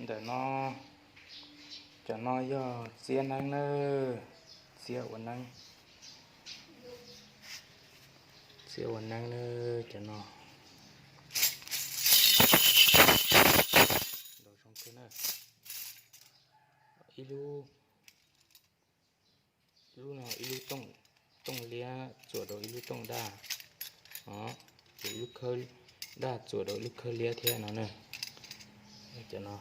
Ntawm no, cov no yog txiab neeb na, txiab ua neeb, txiab ua neeb na, cov no. Ib lub, ib lub no ib lub tooj liab txuam rau ib lub tooj daj, ces ib lub khawb daj txuam rau ib lub khawb liab thiab no na. Cov no,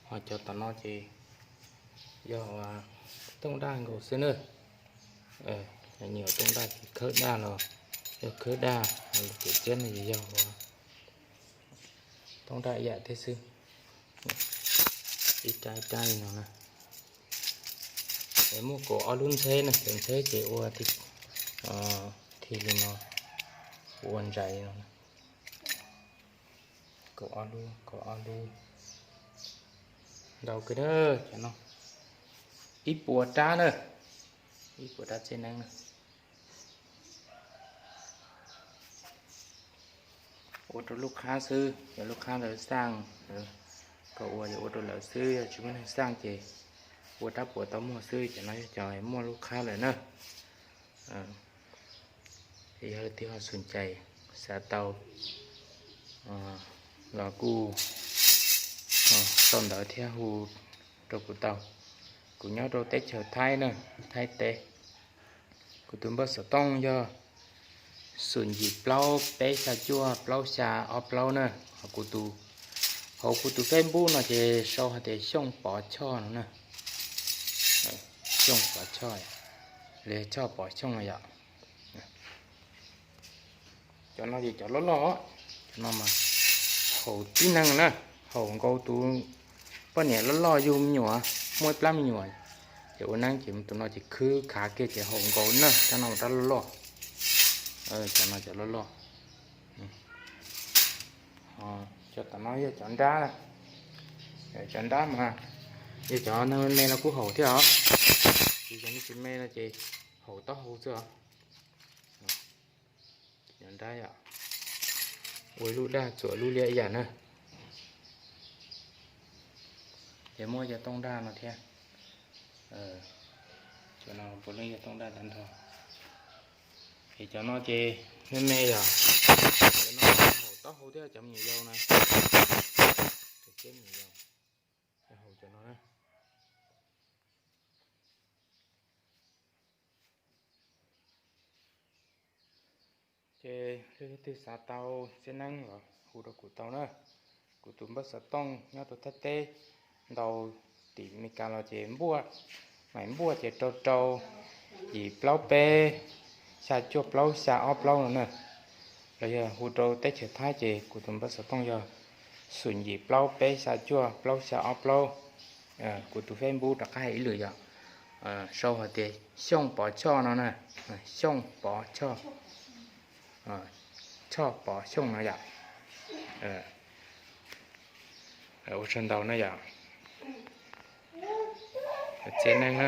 ho cov tom no ces yog tooj daj nkaus xwb na. Nyuam tooj daj ces khawb daj los yog khawb daj, ces txiab no ces yog tooj daj ib yam thiab xwb. Ib rab ib rab li no na. Es muaj kaum ob lub ntxheb na, cov ntxheb ces ua thiaj li no, ua ntsais li no. Kaum ob lub, kaum ob lub. Ntau kawg na, cov no ib puas rab na, ib puas rab txiab neeb na. Ua rau lub qhab xwb, yog lub qhab lawv xaj, kom ua yog ua rau lawv xwb, yog tsis muaj neeg xaj ces ua rab puas tau muag xwb, cov no yog cov muaj lub qhab lawm na. Yog leej twg ho xum cais xav tau los kuj sau ntawv thiab hu rau kuv tau. Kuv nyob rau teb chaws Thaib na, Thaib teb. Kuv tus npawb xov tooj yog xoom yim plaub peb xya cuaj plaub xya ob plaub na. Ho kuv tus, hauv kuv tus Facebook no ces sau hais tias Xyooj Pov Choj no na. Xyooj Pov Choj, li Choj Pov Xyooj no yom. Cov no ces cov loj loj, cov no mas haum tib neeg na, haum nkaus tus poj niam loj loj yug me nyuam, muaj ib plab me nyuam, ces ua neeb ces tus no ces khwb khav kiag ces haum nkaus na, rab no rab loj loj. Cov no cov loj loj. Cov tom no yog cov nrab, cov nrab mas yog cov neeg me me no kuj haum thiab os. Ces cov neeg tsis me no ces haum taub hau xwb os. Cov nrab yom, ua ib lub daj txuam lub liab ib yam na. Ces muaj cov tooj daj no thiab. Cov no puav leej yog tooj daj tag nrho. Es cov no ces me me yom, cov no haum taub hau thiab cov me nyuam yaus na. Cov txiab me nyuam yaus, haum cov no na. Ces leej twg xav tau txiab neeb los hu rau kuv tau na. Kuv tus npawb xov tooj nyob rau Thaib teb, ntaus tim Meskas los ces npuaj, maim npuaj ces rau rau yim plaub peb xya cuaj plaub xya ob plaub no na. Los yog hu rau teb chaws Thaib ces kuv tus npawb xov tooj yog xoom yim plaub peb xya cuaj plaub xya ob plaub. Kuv tus Facebook rov qab hais ib lwm yom, sau hais tias Xyooj Pov Choj no na, Xyooj Pov Choj, Choj Pov Xyooj no yom. Ua tsaug ntau na yom. Txiab neeb na.